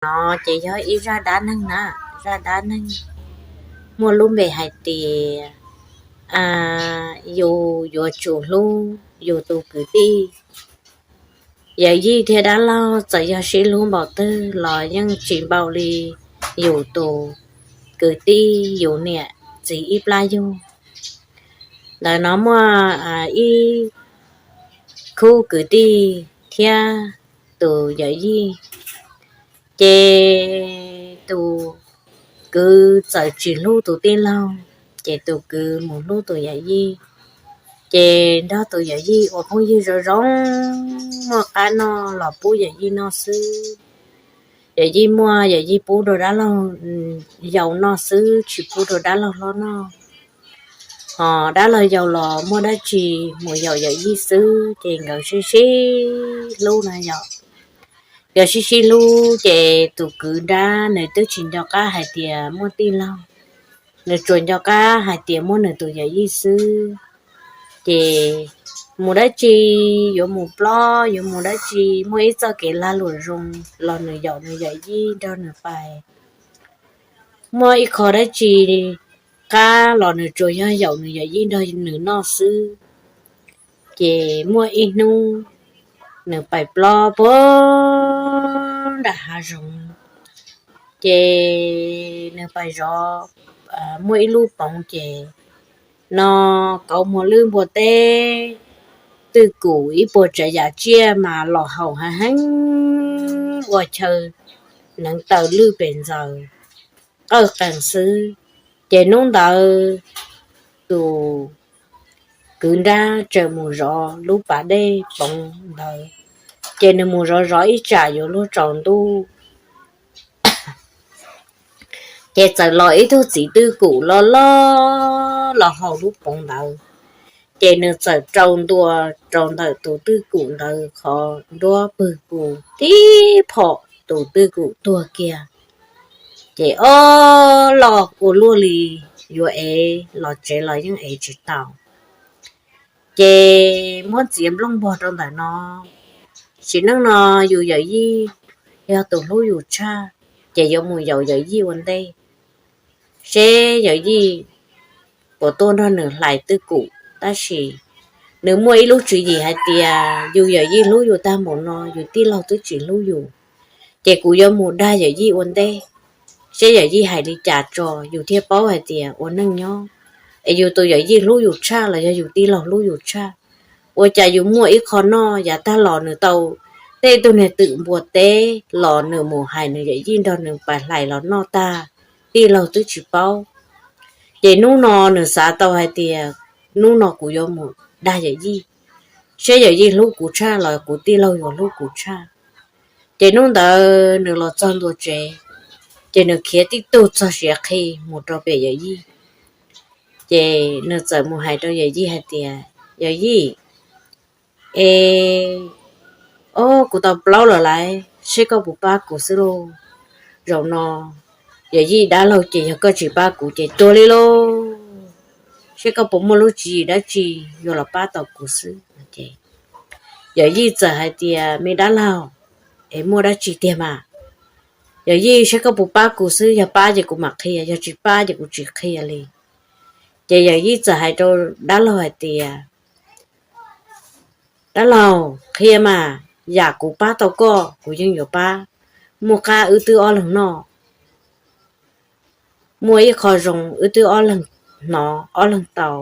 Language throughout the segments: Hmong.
No ces yog ib zaj dab neeg na, zaj dab neeg muaj lub npe hais tias yus yuav tsum hlub yus tus kwv tij. Yawm yij thiab dab laug txawm yog sib hlub npaum twg los yeej tsis npaum li yus tus kwv tij, yus niam txiv ib plab yug. Ntawm no muaj ib khub kwv tij thiab tus yawm yij, ces tus kwv txawm tsis hlub tus tij laug, ces tus kwv mus hlub tus yawm yij, ces nrog tus yawm yij ua phooj ywg zoo zoo, muaj qab noj los pub yawm yij noj xwb. Yawm yij muaj yawm yij pub rau dab laug yau noj xwb, tsis pub rau dab laug hlob noj. Ho dab laug yau los muaj dab tsi mus yaum yawm yij xwb, ces nkawd sib sib hlub na yom. Nkawd sib sib hlub ces tus kwv nrab nws twb tsis nco qab hais tias muaj tij laug, nws tsuas nco qab hais tias muaj nws tus yawm yij xwb. Ces mus dab tsi, yuav mus plob yuav mus dab tsi, muaj ib txoj kev lag luam zoo los nws yaum nws yawm yij nrog nws pais. Muaj ib qho dab tsi qab los nws tsuas yog yaum nws yawm yij nrog nws noj xwb. Ces muaj ib hnub nws pais plob puag nram hav zoov, ces nws pais zov muaj ib lub poov, ces no kauv muag lwb npua teb, twj kum ib puas tsav yam tsiaj mas los haum heev heev, ua chaw neev taw lwj pes ntxaws, qawj qees xwb. Ces hnub ntawd tus kwv nrab tseem mus zov lub pas dej poov ntawd, ces nws mus zov zov ib tsam yuav luag tsaus ntuj, ces txawm los ib tug txiv twj kum loj loj los haus lub poov ntawd. Ces nws txawm rau ntua rau ntawm tus twj kum ntawd qhov nruab pwg pus tib phom, tus twj kum tuag kiag. Ces ob los ua luaj li, yuav ev los tsev los yeej ev tsis tau. Ces muab txiav nplooj npog rau ntawm no. Sim neej no yus yawm yij yog tus hlub yus tshaj, ces yuav mus yaum yawm yij ua ntej, seb yawm yij puas tuaj nrog nws hlais twj kum. Tab sis nws muaj ib lub tswv yim hais tias yus yawm yij hlub yus tag npaum no, yus tij laug twb tsis hlub yus, ces kuv yuav mus dag yawm yij ua ntej, seb yawm yij hais li cas tso yus thiaj paub hais tias ua neej nyob, es yus tus yawm yij hlub yus tshaj los yog yus tij laug hlub yus tshaj. Ua cas yus muaj ib qho noj yav tag los nws tau tej tug niag twm npua teb los nws mus hais nws yawm yij nrog nws pais hlais los noj tag, tij laug twb tsis paub. Ces hnub no nws xav tau hais tias hnub no kuv yuav mus dag yawm yij, seb yawm yij hlub kuv tshaj los kuv tij laug yuav hlub kuv tshaj. Ces hnub ntawd nws los txog ntua tsev, ces nws khiav tib tug txog siav qhi mus rau pem yawm yij. Ces nws txawm mus hais rau yawm yij hais tias, yawm yij, es, o, kuv tau plaub lawm lauj, seb koj puas pab kuv xwb lauj. Zaum no yawm yij dab laug ces yog koj tsis pab kuv ces tuag li lauj. Seb koj puas muaj lub tswv yim dab tsi yuav los pab tau kuv xwb. Yawm yij txawm hais tias, me dab laug, es muaj dab tsi tiag mas? Yawm yij, seb koj puas pab kuv xwb, yog pab ces kuv mam qhia, yog tsis pab ces kuv tsis qhia li. Ces yawm yij txawm hais rau dab laug hais tias, dab laug, qhia mas, yam kuv pab tau koj kuv yeej yuav pab. Muaj qab wb twb ob leeg noj, muaj ib qho zoo wb twb ob leeg hnov ob leeg tau,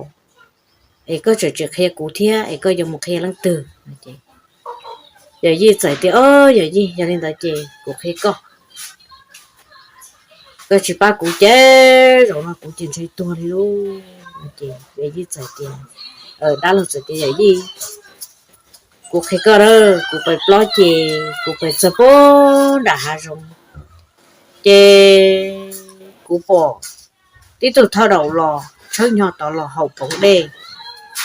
es koj tseem tsis qhia kuv thiab es koj yuav mus qhia leej twg? Yawm yij txawm tias, o, yawm yij, yog li ntawd ces kuv qhia koj. Koj tsis pab kuv ces zaum no kuv ces ntshe tuag li lauj. Ces yawm yij txawm tias, dab laug txawm tias, yawm yij, kuv qhia koj a, kuv pais plob ces kuv pais txog puag nram hav zoov, ces kuv pom tib tug thoj daum los tshawb nyo tod los haus poov dej,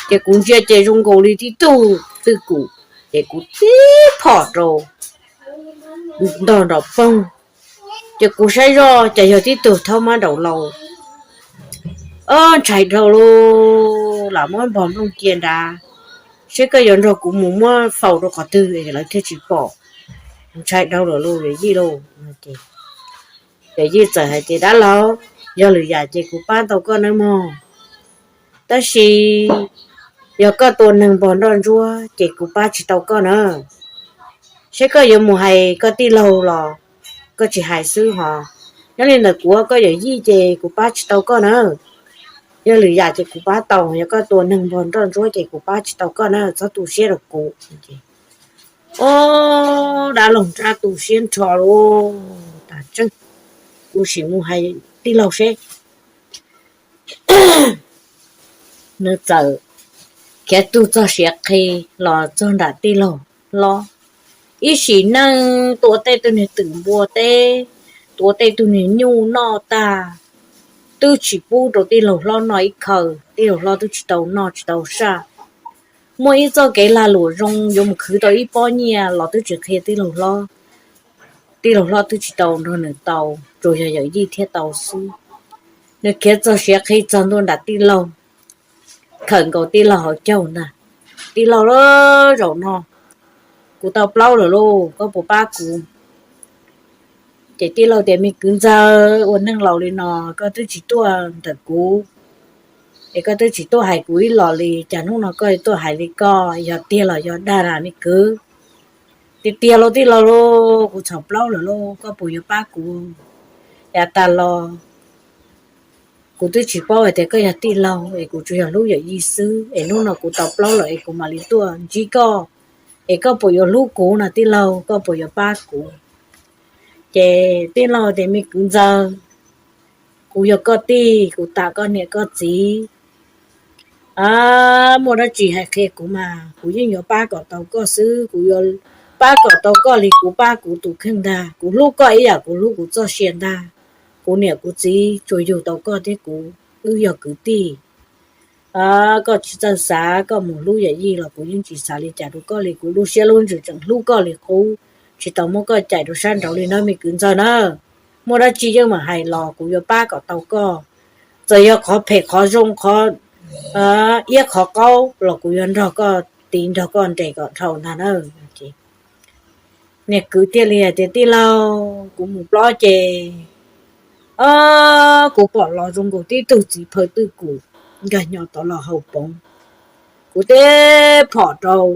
ces kuv ntsia ces zoo nkaus li tib tug twj kum, ces kuv tib phom rau ntog nrov poog, ces kuv saib zoj ces yog tib tug thaub mab daum laus. O, ntshai dhau lauj, lam muab npog nplooj cia nrad, seb koj yuav nrog kuv mus muab faus rau qhov twg es lawv thiaj tsis pom. ntshai dhau lawm lauj yawm yij lauj. Yawm yij txawm hais tias, dab laug, yog lwm yam ces kuv pab tau koj nawb mog, tab sis yog koj tua neeg npog nroj ntsuab ces kuv pab tsis tau koj na. Saib koj yuav mus hais koj tij laug los koj tsis hais xwb hos. Nyob li ntawm kuv koj yawm yij ces kuv pab tsis tau koj na. Yog lwm yam ces kuv pab tau, yog koj tua neeg npog nroj ntsuab ces kuv pab tsis tau koj na, txhob tu siab rau kuv. Ob, dab laug nrab tu siab nrho lauj, tas tseeb, kuv sim mus hais tij laug seb. Nws txawm khiav tug txog siav qhi los txog nram tij laug hlob. Ib sim neej tua tej tug niag twm npua teb, tua tej tug niag nyuj noj tag, twb tsis pub rau tij laug hlob noj ib khaws, tij laug hlob twb tsis tau noj tsis tau saj. Muaj ib txoj kev lag luam zoo yuav mus khwv tau ib pob nyiaj los twb tsis qhia tij laug hlob. Tij laug hlob twb tsis tau nrog nws tau, tsuas yog yawm yij thiaj tau xwb. Nws khiav txog siav qhi txog ntua nram tij laug, khawm nkaus tij laug hauv caug ntag. Tij laug lauj, zaum no kuv tau plaub lawm lauj, koj puas pab kuv? Ces tij laug tias, me kwv ntxawg, ua neej laus li no koj twb tsis tuaj ntawm kuv, es koj twb tsis tuaj hais kuv ib los li, cas hnub no koj tuaj hais li koj, yog tiag los yog dag na me kwv? Tiag tiag lauj tij laug lauj, kuv txhaum plaub lawm lauj, koj puas yuav pab kuv? Yav tas los kuv twb tsis paub hais tias koj yog tij laug es kuv tsuas yog hlub yawm yij xwb, es hnub no kuv tau plaub lawm es kuv mam li tuaj ntsib koj, es koj puas yuav hlub kuv no tij laug, koj puas yuav pab kuv? Ces tij laug tias, me kwv ntxawg, kuv yog koj tij, kuv tas koj niam koj txiv, muaj dab tsi hais qhia kuv mas, kuv yeej yuav pab kom tau koj xwb, kuv yuav pab kom tau koj li kuv pab kuv tus kheej ntag, kuv hlub koj ib yam kuv hlub kuv txoj sia ntag. Kuv niam kuv txiv tsuas yug tau koj thiab kuv, wb yog kwv tij. Koj tsis txawj xav, koj mus hlub yawm yij los kuv yeej tsis xav li cas rau koj li, kuv lub siab lub ntsws tseem hlub koj li qub, tsis tau muab koj cais rau sab nraud li na me kwv ntxawg na. Muaj dab tsi yeej mam hais los kuv yuav pab kom tau koj, txawm yog qhov phem qhov zoo, qhov iab qhov qaub los kuv yuav nrog koj tiv nrog koj nres kom dhau ntag na. Niag kwv thiaj li hais tias, tij laug, kuv mus plob ces, o, kuv pom los zoo nkaus tib tug txiv phaw twj kum nkag nyo tod los haus poov. Kuv teb phom rau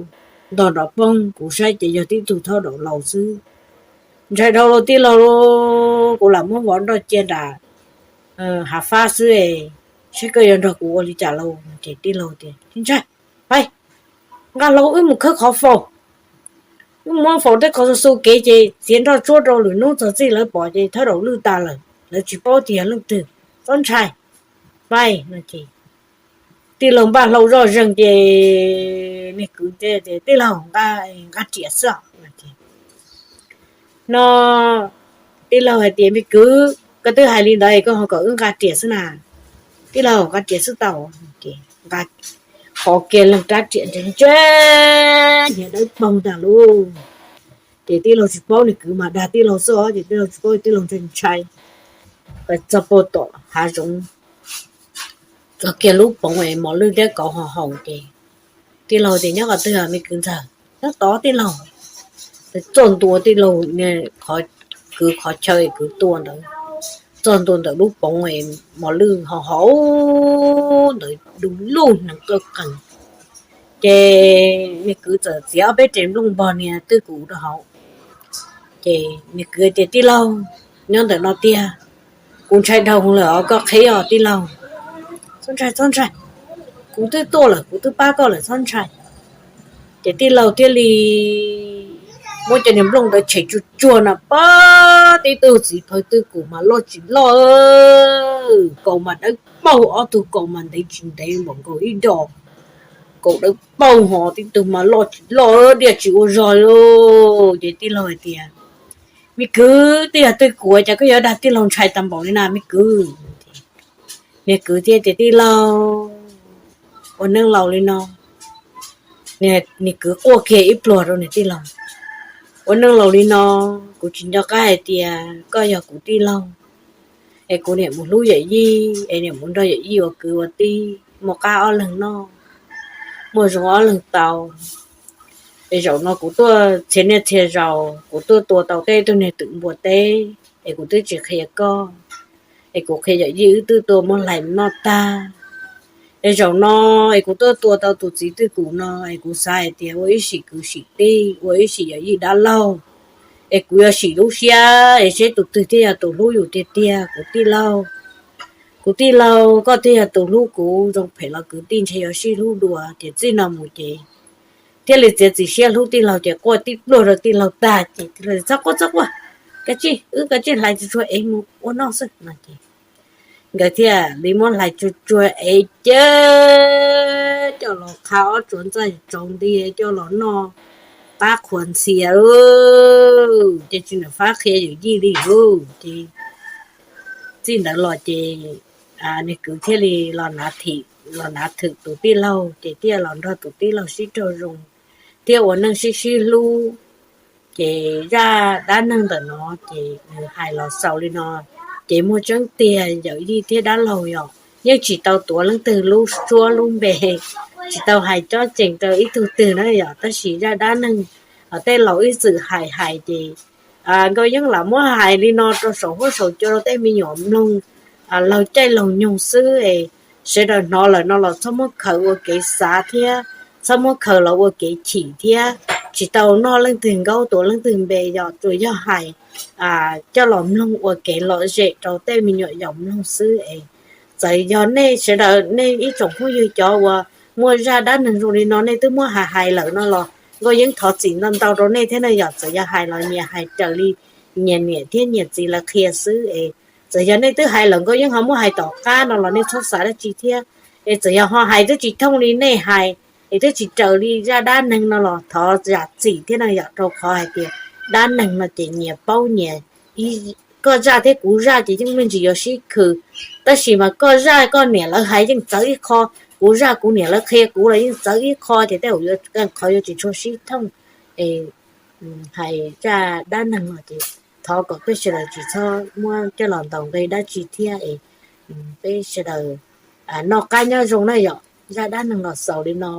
ntog nrov poog, kuv saib ces yog tib tug thaub daum laus xwb. Ntshai dhau lauj tij laug, kuv lam muab vov nroj cia nram hav fab xwb, saib koj yuav nrog kuv ua li cas lauj. Ces tij laug tias, ntshai, pais, nqa hlau wb mus khawb qhov faus, wb muab faus tej qhov xu xu kev ces txiav nroj tsuab rau, lwm hnub txog txij lawv pom ces thawb daum lwj tas lawm, lawv tsis paub tias yog leej twg. Txhob ntshai, pais no ces tij laug npaj hlau zoj zeeg ces niag kwv tias, tij laug, nqa riam xwb. No tij laug hais tias, me kwv, koj twb hais li ntawd koj ho kom wb nqa riam xwb na. Tij laug, nqa riam xwb tau. Nqa qhov kiag leej rab riam ntsej ntsej, nyias dawb paug ntag lauj. Ces tij laug tsis paub, niag kwv mas dag tij laug xwb os, ces tij laug tsis paub, tij laug ntshai ntshai. Txog puag tom hav zoov, txog kiag lub poov es mos lwj thiab kauv ho haus ces tij laug tias, nyob qhov twg me kwv ntxawg? Nyob tod tij laug. Txog ntua tij laug, kwv qhov chaw es kwv tua ntawd, txog ntua ntawm lub poov es mos lwj ho haus ntawd du lug hneev qawj qees. Ces niag kwv txawm txiav ob peb res nplooj npog niag twj kum rau hauv. Ces niag kwv tias, tij laug, nyob ntawm no tiag, kuv ntshai dhau lawm os, koj qhib os tij laug. Txhob ntshai, txhob ntshai, kuv twb tuaj lawm, kuv twb pab koj lawm, txhob ntshai. Ces tij laug thiaj li muab cov niag nplooj ntawd tshem tsuag tsuag na pab, tib tug txiv phaw twj kum mas loj tsis loj, kaus mas dawb paug, ob tug kaus mas ntev tsis ntev npaum nkaus ib dos, kaus dawb paug ho tib tug mas loj tsis loj, diaj tsis ua zog li. Ces tij laug hais tias, me kwv, twb yog twj kum cas koj yuav dag tij laug ntshai tag npaum li na me kwv? Niag kwv thiaj tias, tij laug, ua neej laus li no. Niag kwv quaj kiag ib pluag rau niag tij laug, ua neej laus li no, kuv tsis nco qab hais tias koj yog kuv tij laug, es kuv niam mus hlub yawm yij, es niam mus nrog yawm yij ua kwv ua tij, muaj qab ob leeg noj, muaj zoo ob leeg tau. Es zaum no kuv tuaj txhia niaj txhia zaus kuv tuaj tua tau tej tug niag twm npua teb, es kuv twb tsis qhia koj, es kuv qhia yawm yij wb twb tua muab hlais noj tag. Es zaum no es kuv tuaj tua tau tus txiv twj kum no, es kuv xav hais tias ua ib sim kwv sim tij, ua ib sim yawm yij dab laug, es kuv yuav sim lub siab es seb tus twg thiaj yog tus hlub yus tiag tiag. Kuv tij laug, kuv tij laug, koj thiaj yog tus hlub kuv. Zoo phem los kwv tij ntshe yuav sib hlub dua. Ces txij no mus ces thiaj li txiav txim siab hlub tij laug, ces quaj tib pluag rau tij laug tag ces, Txhob quaj, txhob quaj, kav tsij, wb kav tsij hlais tsuag tsuag es mus ua noj xwb no ces nkawd thiaj li muab hlais tsuag tsuag es coj los qha ob tsuas ntxaij tsaus nti coj los noj pab qhuas ntxhias. Ces tsis ntawm fab qhia yawm yij li lawm ces txij ntawd los ces nws kwv thiaj li los nav thwm tus tij laug, ces thiaj los nrog tus tij laug sib raug zoo thiab ua neej sib sib hlub. Ces zaj dab neeg ntawm no ces nws hais los xaus li no. Ces muaj tseeb tiag, yawm yij thiab dab laug yog yeej tsis tau tuav leej twg lub suab lub npe, tsis tau hais cob cees rau ib tug twg na yom. Tab sis zaj dab neeg tej laus ib txwm hais hais ces Nkauj Yeeb lam muab hais li no rau saum huab saum cua rau tej me nyuam mloog laug caij laug nyoog xwb es sawv daws hnov lawm no los txhob muab khaws ua kev xav thiab txhob muab khaws los ua kev chim thiab. Tsis tau noj leej twg nkaub tuav leej twg npe, yog tsuas yog hais coj los mloog ua kev lom zem rau tej me nyuam yaus mloog xwb es. Txawm yog nej sawv daws, nej ib tsoom phooj ywg cov uas muaj zaj dab neeg zoo li no nej twb muab hais hais lawm no los Nkauj Yeeb thov txim ntau ntau rau nej thiab na yom. Txawm yog hais los nyias hais raws li nyias niam thiab nyias txiv lawv qhia xwb es. Txawm yog nej twb hais lawm Nkauj Yeeb ho muab hais tom qab no los nej txhob xav dab tsi thiab es. Txawm yog ho hais twb tsis thooj li nej hais es twb tsis raws li zaj dab neeg no los thov zam txim thiab na yom, rau qhov hais tias dab neeg no ces nyias paub nyias, koj zaj thiab kuv zaj ces yeej me ntsis yuav sib khw. Tab sis mas koj zaj koj niam lawv hais yeej txawv ib qho, kuv zaj kuv niam lawv qhia kuv los yeej txawv ib qho ces tej zaum yuav qhov yuav tsis tshua sib thooj. Hais zaj dab neeg no ces thov kom peb sawv daws tsis txhob muab coj los ntaus nqi dab tsi thiab es peb sawv daws noj qab nyob zoo na yom. Zaj dab neeg los xaus li no.